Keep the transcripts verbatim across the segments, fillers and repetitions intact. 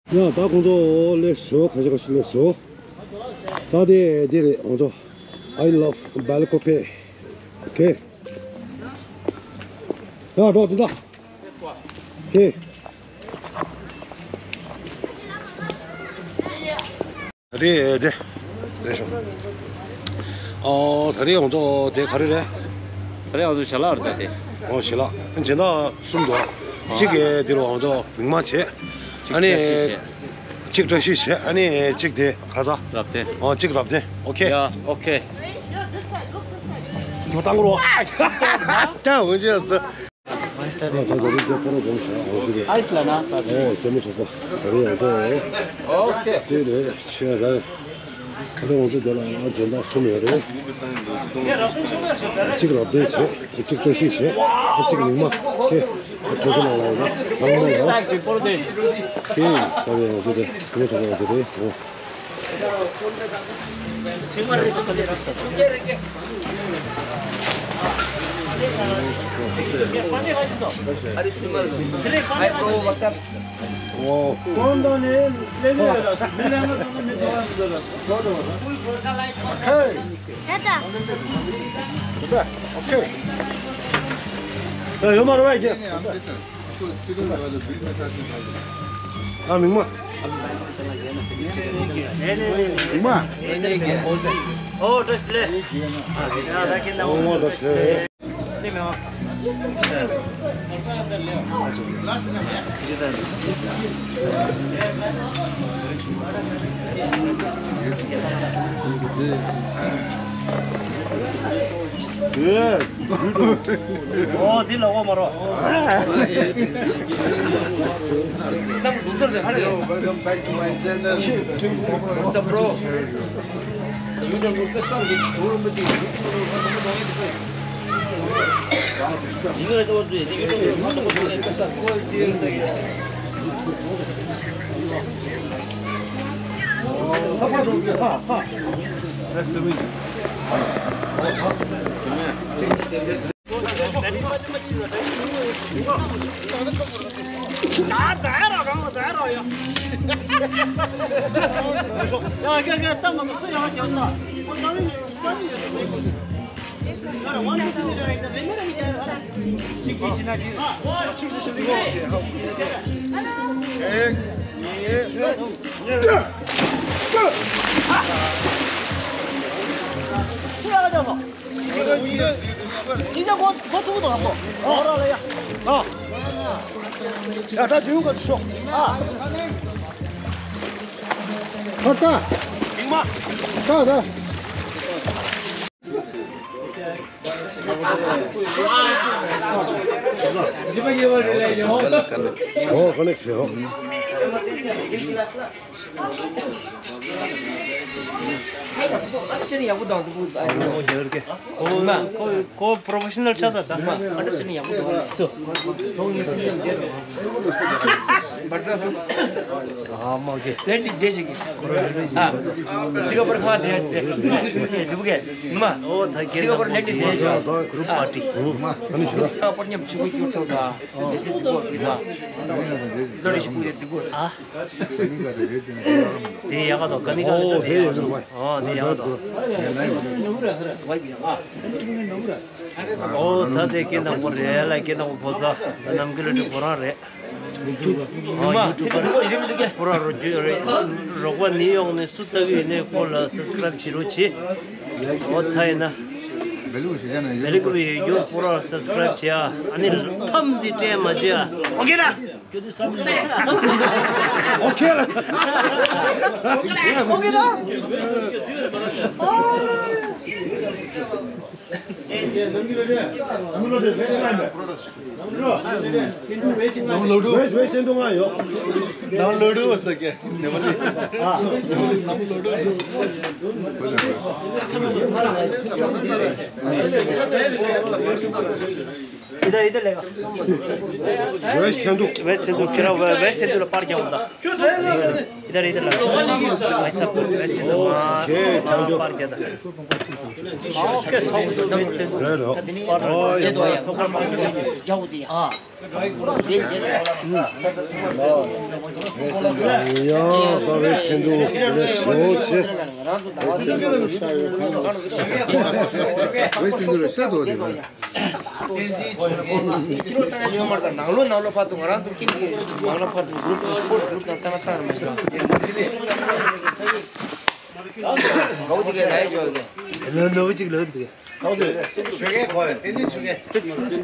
ཡ། ད་ཁོང་ཚོ་སླེབས་སོང་། ཁ་ཤས་ཁ་ཤས་སླེབས་སོང་། ད་དེ་དེ་རེད། ཁོང་ཚོ། I love Belakope. Okay. ཡ། འགྲོ་དེ་ད། Okay. ད་རེས་དེ། དེ་ཤོག་ཨོ། ད་རེས་ང་ཚོ་དེ་ག་རེ་རེད། ད་རེས་ང་ཚོ་ཞལ་ལག་རེད་ད་དེ། ཨོ། ཞལ་ལག་སྦྱིན་བདག་གསུམ་འདུག་གཅིག་གིས་དེ་རུ་ང་ཚོ་མིག་མངས་བྱས། ཨ་ནི། གཅིག་བཀྲ་ཤིས་བྱས། ཨ་ནི་གཅིག་དེ་ག་ས། རབ་བརྟན། ཨོ། གཅིག་རབ་བརྟན། ཨོ་ཁེ། ཡ། ཨོ་ཁེ། ད་འོ་ཅེ་ས། ཨ་ད་ད་རེས་རྒྱ་སྤོ་རོ་སྦྱོང་བྱ། ཨོ་དེ་རེད། ཨའི་སི་ལ་ན། ཨོ་རྩེད་མོ་ཚོགས་པ་ད་རེས་ཡང་ཏོ། ཨོ་ཁེ། དེ་རེད་ཤ་ར། ད་རེས་ང་ཚོ་དེ་ལ་སྦྱིན་བདག་གསུམ་ཡོད་རེད། གཅིག་རབ་བརྟན་བྱས། གཅིག་བཀྲ་ཤིས་བྱས། གཅིག་མིག་མངས། ཁེ། ཁོ་ཚོ་ལ་ལ་ཡོད་ན་ཚང་མ་ཡོད། ཁེ། ད་རེས་ང་ཚོ་དེ་རྩེད་མོ་ཚོགས་པ་ང་ཚོ་རེད། ཨ། མིག་མངས། མིག་མངས། ཨོ། བཀྲ་ཤིས་བདེ་ལེགས། ཨོ། བཀྲ་ཤིས་བདེ་ལེགས། ཨོ། འདི་ལ་འོ་མ་རོ། Welcome back to my channel. What's up, bro? ཁོ་ཁོ་ཁོ་པྲོ་ཕེ་ཤ་ནལ་ཆགས་ཚར་ད། ཨ་མ་གེ། ལན་ཏི་དེ་ཞིག་གི། ཨ། སི་ག་པར་ཁ་དེ་ཞིག་དེ། དེ་བུ་གེ། མ། ཨོ་ད་གེ། སི་ག་པར་ལན་ཏི་དེ་ཞིག། གུ་རུབ་པར་ཊི། སི་ག་པར་མཉམ་ཆུ་བུ་ཡོད་ཐོག་ད། དེ་སི་དེ་གོ་དེ་ད། ལོ་རེ་ཞིག་བུ་དེ་དེ་གོ། ཨ། དེ་ཡག་ག་དོ་ག་ནི་ག་ལ་དེ་ཡག་དོ། ཨོ་དེ་ཡག་དོ། ཨོ་ད་དེ་སྐད་དང་པོ་རེད་ལ། སྐད་དང་པོ་ཕོ་ས་ད་ནམ་རྒྱུན་ལ་འགྲིག་ཁོ་རང་རེད། ཨོ་ཡུ་ཊུབ་པར་པུ་ར་རོ་རྒྱུ་རེད། རོགས་པ་ནིའུ་ཡོག་ནས་སུ་ལྟ་གི་ཡོད་ནས་ཁོ་ལ་སབ་སི་ཀ་རབ་བྱེད་རོགས་བྱེད། ཨོ་ད་ཡིན་ན་མེ་ལི་ཀུ་ཡོད་རྒྱུ་པུ་ར་སབ་སི་ཀ་རབ་བྱེད་ཨ། ཨ་ནི་ཕམ་འདི་སྤྲད་མ་བྱེད་ཨ། ཨོ་ཁེ་ན། ཨོ་ཁེ་ལ། ཨོ་ཁེ་ན། इधर, इधर लेगा। वेस्ट थेंदु। वेस्ट थेंदु, किरा वेस्ट थेंदु ला पार क्या होता? इधर, इधर लगा। भाई साहब, वेस्ट थेंदु ला पार क्या था? ओके, वेस्ट थेंदु। हाँ। ཡ་ད་རེད་ཁྱེད་ཚོ་རེད་ཤོག་ཆེ། རེད་ཤོག་ཆེ། ནང་ལོ་ནང་ལོ་ཕར་ཚུར་ང་རང་ཚོ་ཀིང་གི་ནང་ལོ་ཕར་ཚུར་གུ་རུབ་དང་སྤོར་གུ་རུབ་དང་ཚང་མ་ཚང་ར་མ་ཤོག་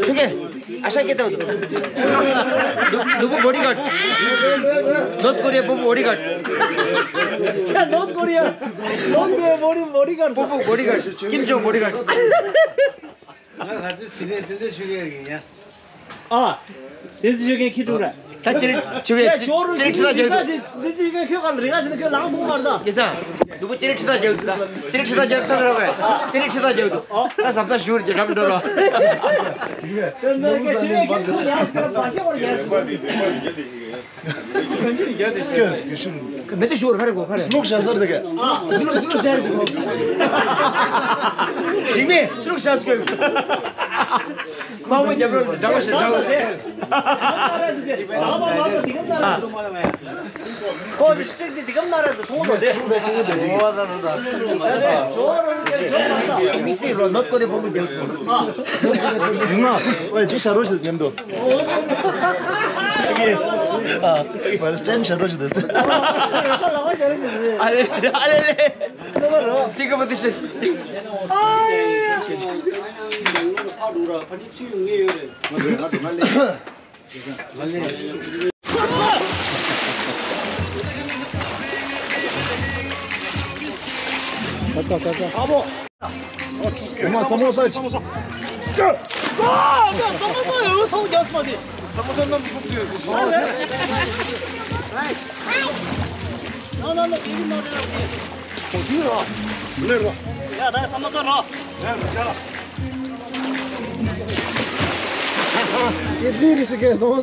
ཆུ་གེ། ཨ་ཤ་སྐད་བཏང་འདུག་ནུ་བུ་བོ་ཌི་གཱཌ། ནོར་ཐ་ཀོ་རི་ཡ་བུ་བུ་བོ་ཌི་གཱཌ། ནོར་ཐ་ཀོ་རི་ཡ། ནོར་ཐ་ཀོ་རི་ཡ་བུ་བུ་བོ་ཌི་གཱཌ། བུ་བུ་བོ་ཌི་གཱཌ། ཀིམ་ཇོང་བོ་ཌི་གཱཌ། ང་ག་ཚོད་ཟིན་ནས་དེ་འདྲ་ཞུ་གི་ཡིན་ཡ། ཨ། དེ་ཚོ་ཞུ་གི་ཁྱི་ཕྲུག་ར། ད་ཅི་རིགས་ཞུ་གི་ཅི་ཅི་རིགས་ཁྲི་ད་རྒྱག་འདུག་དེ་ཚོ་ཞུ་གི་ཁྱོད་ག་ལ་རི་ག་ཟིན་ཁྱོད་ལང་ཐུང་མར་ད། ཡེ་ས། ནུ་བུ་ཅི་རིགས་ཁྲི་ད་རྒྱག་འདུག་ད། ཅི་རིགས་ཁྲི་ད་རྒྱག་ད་ར་བས། ཅི་རིགས་ཁྲི་ད་རྒྱག་འདུག་ད་ཟབ་ད་ཞུ་རྒྱ་གྲམ་འགྲོ་ར། དེ་ཚོ་ཞུ་གི་ཁྱོད་ཡང་སྐར་བ་ཤེས་བར་རྒྱག་ཞུ་གི། མེ་ཏི་ཤོར་ཁ་རེ་གོ་ཁ་རེ། སུ་ལུག་ཤ་ཟར་དེ་ག་ཨ། སུ་ལུག་སུ་ལུག་ཤ་ཟར་གོ། འཇིགས་མེད་སུ་ལུག་ཤ་ཟར་གོ། མ་མོ་རྒྱབ་རོགས་འདྲ་མ་ཞིག་འདྲ་མ་ཞིག་ཁོ་ཅི་སྤྲེགས་ཏེ་འདི་གམ་ན་ར་དུ་མཐོང་ལོ་དེ། མི་སྲིད་རོ་ནོར་ཀོ་རི་ཕོ་མོ་རྒྱབ། ཨ། ཡུང་ང་ཨོ་ཅི་ཤ་རོ་ཞིག་ཉན་འདུག་ཨ། ཨ་ལེ་ཨ་ལེ་ལེ། ཏི་ཀ་པ་ཏི་ཤི། ཨ་བོ། ཨོ་མ་ས་མོ་ས་ཅི། ས་མོ་ས་ཡོད་ཚོགས་རྒྱག་སོང་དེ། ས་མོ་ས་རྣམས་ཕུག་དུས། ཡང་ན་ན་དེ་རིང་ན་དེ་ར་དེ། ཨོ་དེ་ར། མི་ལེར་ར། ཡ་ད་ས་མོ་ས་ར། ཡ་ར་ཡ་ར། ཨེ་ལི་རི་ཤི་ཀེ་སོང་།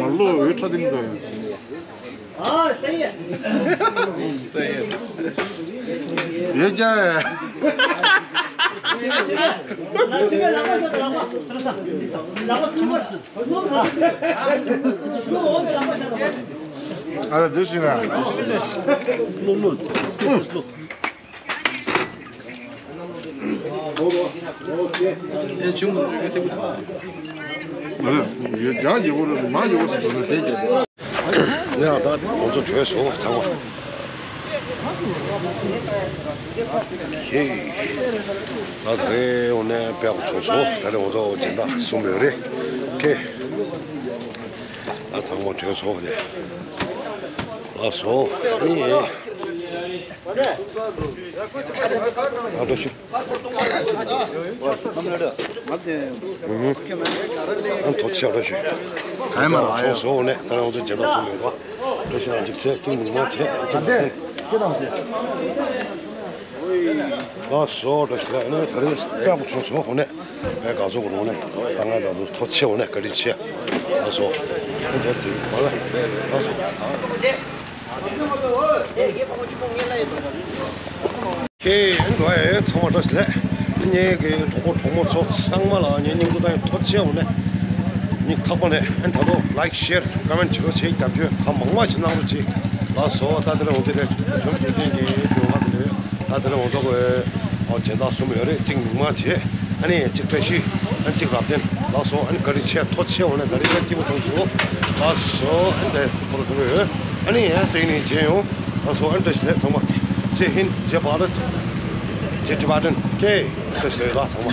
མར་ལོ་འོད་ཁྲ་དིང་དོ། ཡོད་ཀྱང་། ཨ་ར་འདི་ཞིག་ན། ཡ་ད་ང་ཚོ་བྲོས་སོང་ཚང་མ། ཧེ། ད་དེ་རིང་འོ་ནས་དཔེ་བྱུང་སོང་། ད་རིང་ང་ཚོ་སྦྱིན་བདག་གསུམ་ཡོད་རེད། ཁེ། ད་ཚང་མ་བྲོས་སོང་དེ། ལགས་སོ། ཨ་ནི། ཨ་འགྲོ་ཤི། ཨ་ཐོ་ཆེ་འགྲོ་ཤི། ག་ཡ་མ་ར་ཡ། ཚོགས་སོ་ནས་ད་རང་ཚོ་རྒྱལ་དར་སོང་མེད་པ། འགྲོ་ཤི་རང་གཅིག་ཚེ་གཅིག་མི་མང་ཚེ་གཅིག་མ་ཚེ། ལགས་སོ་འགྲོ་ཤི་ལ་ནི་ད་རེས་དཔེ་ཡག་པོ་བྱུང་སོང་ཧོ་ནས། ངས་དགའ་ཚོར་གོ་རུང་ནས་ད་ང་ད་དུང་ཐོ་ཆེ་འོང་ནས་བཀའ་དྲིན་ཆེ། ལགས་སོ། ཁྱེད་ཚོ་ཅིག་མ་ལ་ལགས་སོ། ཁྱེད་འགྲོ་ཨེ་ཚང་མ་བཀྲ་ཤིས་བདེ་ལེགས། ངེད་ཀྱི་གྲོགས་པོ་གྲོགས་མོ་ཚོ་ཚང་མ་ལ་ངས་སྙིང་ཐག་ཐོ་ཆེ་འོང་ནས་སྙིང་ཐག་པ་ནས་ཨེ་ད་དུང་ལའིཀ་ཤེར་ཀོ་མེན་ཊི་བྱེད་རོགས་བྱེད། རྒྱབ་སྐྱོར་གང་མང་མང་ཞིག་གནང་རོགས་བྱེད། ལགས་སོ། ད་དེ་རིང་འོང་དེ་རེད། ལྗོངས་དགེ་རྒན་གྱི་ལྗོངས་ཁ་དེ་རེད། ད་དེ་རིང་འོང་ཚོགས་པའི་ཨོ་སྦྱིན་བདག་གསུམ་ཡོད་རེད། གཅིག་མི་མང་བྱེད། ཨ་ནི་གཅིག་བཀྲ་ཤིས། ཨ་ནི་གཅིག་རབ་བརྟན། ལགས་སོ། ཨ་ནི་བཀའ་དྲིན་ཆེ། ཐོ་ཆེ་འོང་ནས་ད་རེས་ཡར་སྐྱིད་པོ་བྱུང་བྱུང་། ལགས་སོ། ཨ་ནི་དེ་ཁོ་ར་ཁོ་ར་ཡོད། ཨ་ནི་ཡང་སེང་ནི་མཇལ་ཡོང་། ལགས་སོ། ཨ་ནི་བཀྲ་ཤིས་བདེ་ལེགས་ཚང་མ། ཇེ་ཧིན། ཇེ་བྷ་རཏ། ཇེ་ཊི་བྷ་ཊན། ཁེ། བཀྲ་ཤིས་བདེ་ལེགས་ཚང་མ།